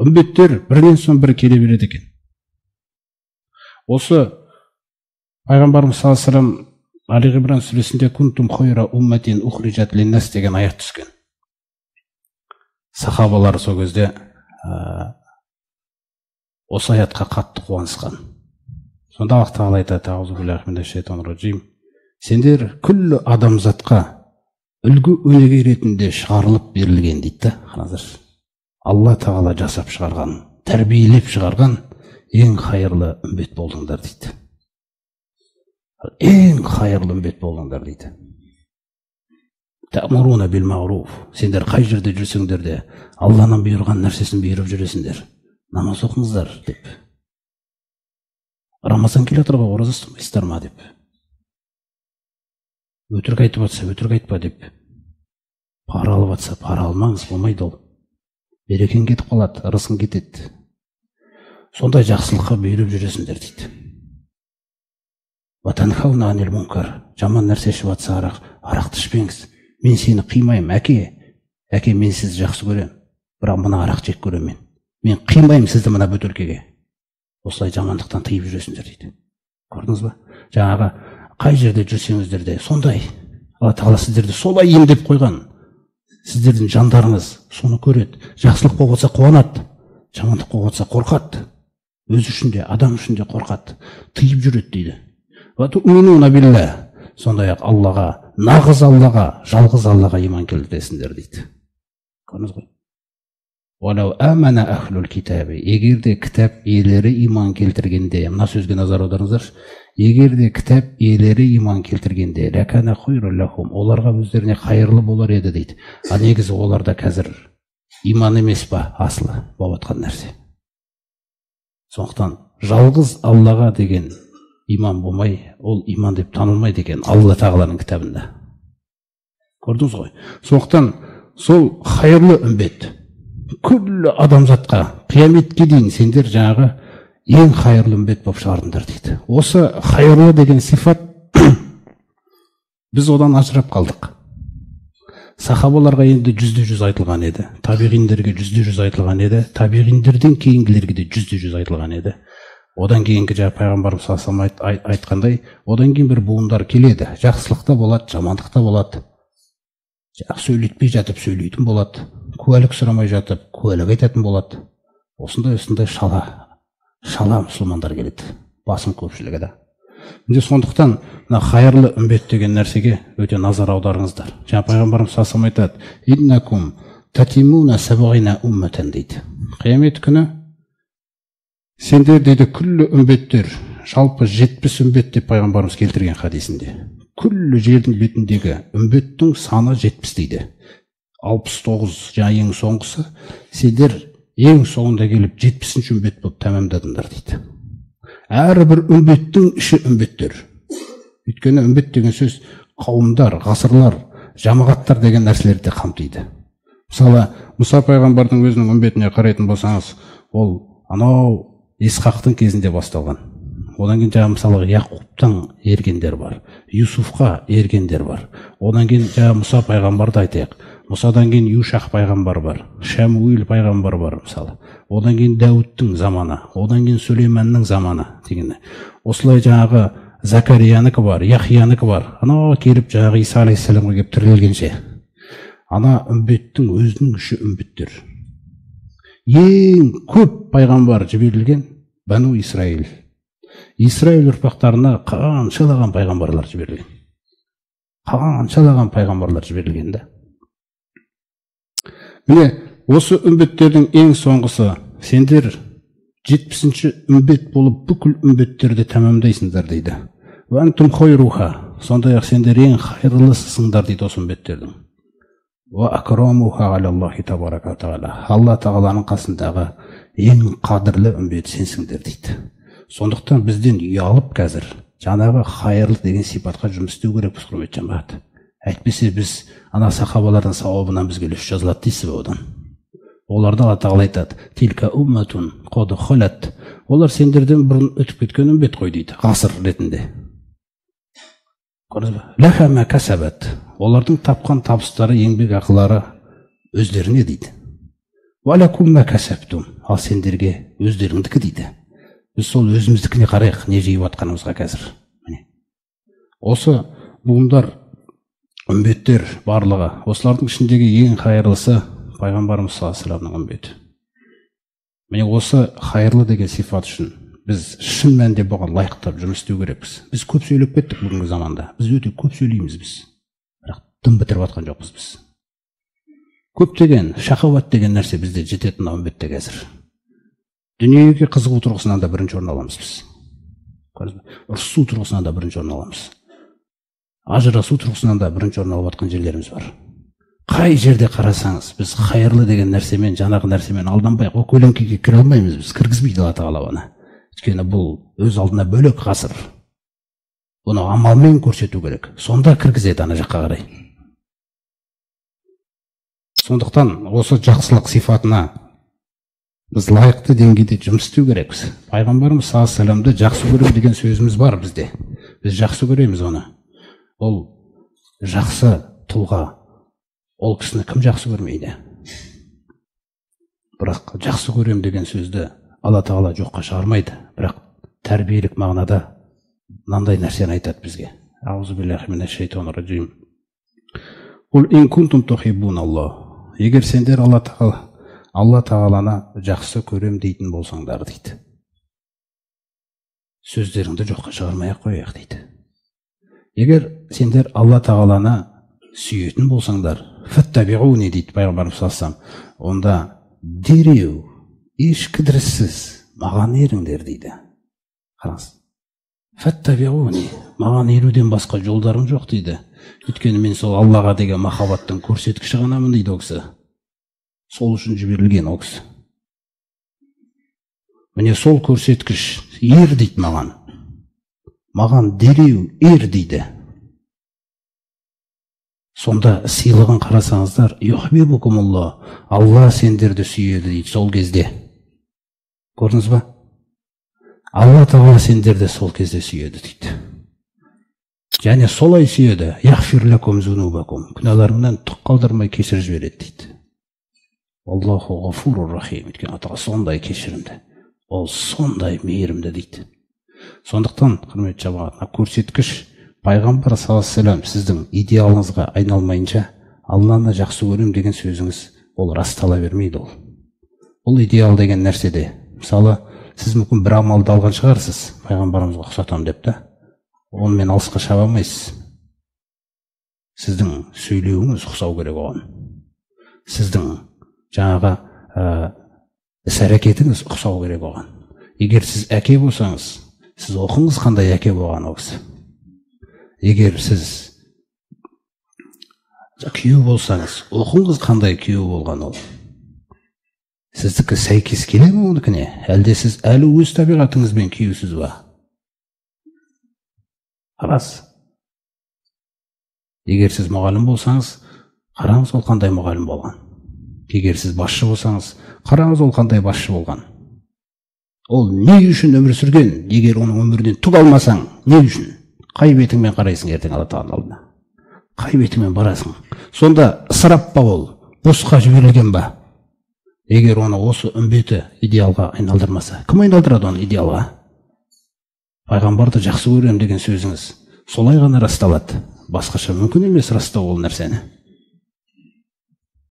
Үмбеттер бірінен соң бірі келе береді екен. Осы пайғамбарымыз саллаллаху алейхи вассалам Али Ғимран сүресінде кунтум хайра умматин ухрижат линнас деген аят түскен. Сахабалар сол кезде осы аятқа қатты қуанысқан. Сонда Аллах тағала айтады: аузу биллахи минаш шайтанир ражим. Сендер күллі адамзатқа үлгі өнеге ретінде шығарылып берілген дейді да. Қараңыздаршы, Алла тағала жасап шығарған, тәрбиелеп шығарған ең хайырлы үмбет болдыңдар дейді. Ең хайырлы үмбет болдыңдар дейді. Тәмуруна бил мағруф. Сендер қай жерде жүрсеңдер де Алланың бұйырған нәрсесін бұйырып жүресіңдер. Намаз оқыңыздар деп. Рамазан келе жатыр ғой, ораза ұстамайсыздар ма деп. Өтірік айтып жатса, өтірік айтпа деп. Пара алып жатса, пара алмаңыз, болмайды ол. Берекең кетіп қалады, ырысың кетеді. Сондай жақсылыққа бұйырып жүресіңдер дейді. Ватанхауна анил мункар. Жаман нәрсе ішіп жатса, арақ, арақты ішпеңіз. Мен сені қимаймын, әке. Әке, мен сізді жақсы көремін. Бірақ мына арақ жек көремін мен. Мен қимаймын сізді мына бөтелкеге. Осылай жамандықтан тыйып жүресіңдер дейді. Көрдіңіз ба? Жаңағы қай жерде жүрсеңіздер де сондай. Алла тағала сіздерді солай емдеп қойған. Сіздердің жандарыңыз соны көреді. Жақсылық болып жатса қуанады, жамандық болып жатса қорқады. Өзі үшін де, адам үшін де қорқады. Тыйып жүреді дейді. Ва ту'минуна биллах. Сондай-ақ Аллаға, нағыз Аллаға, жалғыз Аллаға иман келтіресіңдер дейді. Көрдіңіз ғой? Уалау амана ахлул китаби. Егер де кітап иелері иман келтіргенде, мына сөзге назар аударыңыздаршы. Егер де кітап иелері иман келтіргенде, лакана хайрул лахум, оларға өздеріне қайырлы болар еді дейді. А негізі оларда қазір иман емес па асылы болып жатқан нәрсе. Сондықтан жалғыз Аллаға деген иман болмай, ол иман деп танылмайды екен Алла тағаланың кітабында. Көрдіңіз ғой? Сондықтан сол хайырлы үмбет күллі адамзатқа қияметке дейін сендер жаңағы ең хайырлы үмбет болып шығардыңдар дейді. Осы хайырлы деген сифат біз одан ажырап қалдық. Сахабаларға енді 100% айтылған еді, табиғиндерге 100% айтылған еді, табиғиндерден кейінгілерге де 100% айтылған еді. Одан кейінгі жаңа пайғамбарымыз саллаллаху алейхи вассалам айтқандай, одан кейін бір буындар келеді. Жақсылықта болады, жамандықта болады. Сөйлетпей жатып сөйлейтін болады, куәлік сұрамай жатып куәлік айтатын болады. Осындай осындай шала мұсылмандар келеді, басым көпшілігі да. Міне сондықтан мына хайырлы үмбет деген нәрсеге өте назар аударыңыздар. Жаңа пайғамбарымыз саллаллаху алейхи вассалам айтады: иннакум татимуна сабғина умматан дейді. Қиямет күні сендер дейді күллі үмбеттер, жалпы 70 үмбет деп пайғамбарымыз келтірген хадисінде. Күллі жердің бетіндегі үмбеттің саны 70 дейді. 69 жаңа ең соңғысы, сендер ең соңында келіп 70-ші үмбет болып тәмамдадыңдар дейді. Әрбір үмбеттің іші үмбеттер. Өйткені үмбет деген сөз қауымдар, ғасырлар, жамағаттар деген нәрселерді қамтиды. Мысалы, Мұса пайғамбардың өзінің үмбетіне қарайтын болсаңыз, ол анау Исхақтың кезінде басталған. Одан кейін жаңа мысалы Яқуптан ергендер бар, Юсуфқа ергендер бар. Одан кейін жаңа Мұса пайғамбарды айтайық. Мұсадан кейін Юшах пайғамбар бар, Шәмуил пайғамбар бар мысалы. Одан кейін Дәуіттің заманы, одан кейін Сүлейманның заманы деген. Осылай жаңағы Закариянікі бар, Яхиянікі бар. Анау келіп жаңағы Иса алейхиссаламға келіп тірілгенше. Ана үмбеттің өзінің іші үмбеттер. Ең көп пайғамбар жіберілген Бану Исраил. Исраил ұрпақтарына қаншалаған пайғамбарлар жіберілген. Қаншалаған пайғамбарлар жіберілген да. Міне осы үмбеттердің ең соңғысы, сендер 70-ші үмбет болып бүкіл үмбеттерді тәмамдайсыңдар дейді. Уа антум хайруха, сондай-ақ сендер ең хайырлысысыңдар дейді осы үмбеттердің. Уа акрамуха алаллахи табарака тағала, Алла тағаланың қасындағы ең қадірлі үмбет сенсіңдер дейді. Сондықтан бізден ұялып қазір жаңағы хайырлы деген сипатқа жұмыс істеу керекпіз, құрметті жамағат. Әйтпесе біз ана сахабалардың сауабынан бізге үлес жазылады дейсіз бе одан? Оларды Алла тағала айтады: тилка умматун қад халат, олар сендерден бұрын өтіп кеткен үмбет қой дейді, ғасыр ретінде. Көрдіңіз бе? Лаха ма касабат, олардың тапқан табыстары, еңбек ақылары өздеріне дейді. Ал сендерге өздеріңдікі дейді. Біз сол өзіміздікіне қарайық, не жиып жатқанымызға қазір. Міне. Осы буындар, үмбеттер барлығы, осылардың ішіндегі ең қайырлысы пайғамбарымыз саллаллаху алейхи вассаламның үмбеті. Міне осы хайырлы деген сипат үшін біз шын мәнінде бұған лайықтап жұмыс істеу керекпіз. Біз көп сөйлеп кеттік бүгінгі заманда. Біз өте көп сөйлейміз біз. Бірақ дым бітіріп жатқан жоқпыз біз. Көптеген шахауат деген нәрсе бізде жететін мына үмбетте қазір. Дүниеге қызығу тұрғысынан да бірінші орын аламыз біз. Ұрысу тұрғысынан да бірінші орын аламыз. Ажырасу тұрғысынан да бірінші орын алып жатқан жерлеріміз бар. Қай жерде қарасаңыз, біз хайырлы деген нәрсемен, жаңағы нәрсемен алданбайық. Ол көлеңкеге кіре алмаймыз біз, кіргізбейді Алла Тағала оны. Өйткені бұл өз алдына бөлек ғасыр. Бұны амалмен көрсету керек. Сонда кіргізеді ана жаққа қарай. Сондықтан осы жақсылық сипатына біз лайықты деңгейде жұмыс істеу керекпіз. Пайғамбарымыз саллаллаху алейхи вассаламды жақсы көру деген сөзіміз бар бізде. Біз жақсы көреміз оны. Ол жақсы тұлға. Ол кісіні кім жақсы көрмейді? Бірақ жақсы көрем деген сөзді Алла Тағала жоққа шығармайды. Бірақ тәрбиелік мағынада мынандай нәрсені айтады бізге. Аузу биллахи минаш шайтанир ражим. Қул ин кунтум тухиббуналлах. Егер сендер Алла Тағаланы жақсы көрем дейтін болсаңдар дейді. Сөздеріңді жоққа шығармай ақ қояйық дейді. Егер сендер Алла Тағаланы сүйетін болсаңдар, фаттабиуни дейді пайғамбарымыз саллаллаху алейхи вассалам, онда дереу еш кідіріссіз маған еріңдер дейді. Қараңыз. Фаттабиуни, маған еруден басқа жолдарың жоқ дейді. Өйткені мен сол Аллаға деген махаббаттың көрсеткіші ғанамын дейді ол кісі. Сол үшін жіберілген ол кісі. Міне сол көрсеткіш ер дейді маған. Маған дереу ер дейді. Сонда сыйлығын қарасаңыздар, юхбибукумуллах, Алла сендерді сүйеді дейді сол кезде. Көрдіңіз ба? Алла Тағала сендерді сол кезде сүйеді дейді. Және солай сүйеді, яғфир лакум зунубакум, күнәларыңнан түк қалдырмай кешіріп жібереді дейді. Аллаху ғафурур рахим, өйткені Алла Тағала сондай кешірімді, ол сондай мейірімді дейді. Сондықтан, құрметті жамағат, көрсеткіш пайғамбар саллаллаху алейхи вассалам сіздің идеалыңызға айналмайынша Алланы жақсы көрем деген сөзіңіз ол растала бермейді ол. Бұл идеал деген нәрседе. Мысалы, сіз мүмкін бір амалды алған шығарсыз, пайғамбарымызға ұқсатам деп та. Онымен алысқа шаба алмайсыз. Сіздің сөйлеуіңіз ұқсау керек оған. Сіздің жаңағы іс-әрекетіңіз ұқсау керек оған. Егер сіз әке болсаңыз, сіз оқыңыз қандай әке болған ол кісі. Егер сіз күйеу болсаңыз, оқыңыз қандай күйеу болған ол. Сіздікі сәйкес келе ме оныкіне? Әлде сіз әлі өз табиғатыңызбен күйеусіз ба? Рас. Егер сіз мұғалім болсаңыз, қараңыз ол қандай мұғалім болған. Егер сіз басшы болсаңыз, қараңыз ол қандай басшы болған. Ол не үшін өмір сүрген? Егер оның өмірінен түк алмасаң, не үшін? Қай бетіңмен қарайсың ертең Алла Тағаланың алдына? Қай бетіңмен барасың? Сонда ысырап па ол? Босқа жіберілген ба? Егер оны осы үмбеті идеалға айналдырмаса, кім айналдырады оны идеалға? Пайғамбарды жақсы көрем деген сөзіңіз солай ғана расталады. Басқаша мүмкін емес растау ол нәрсені.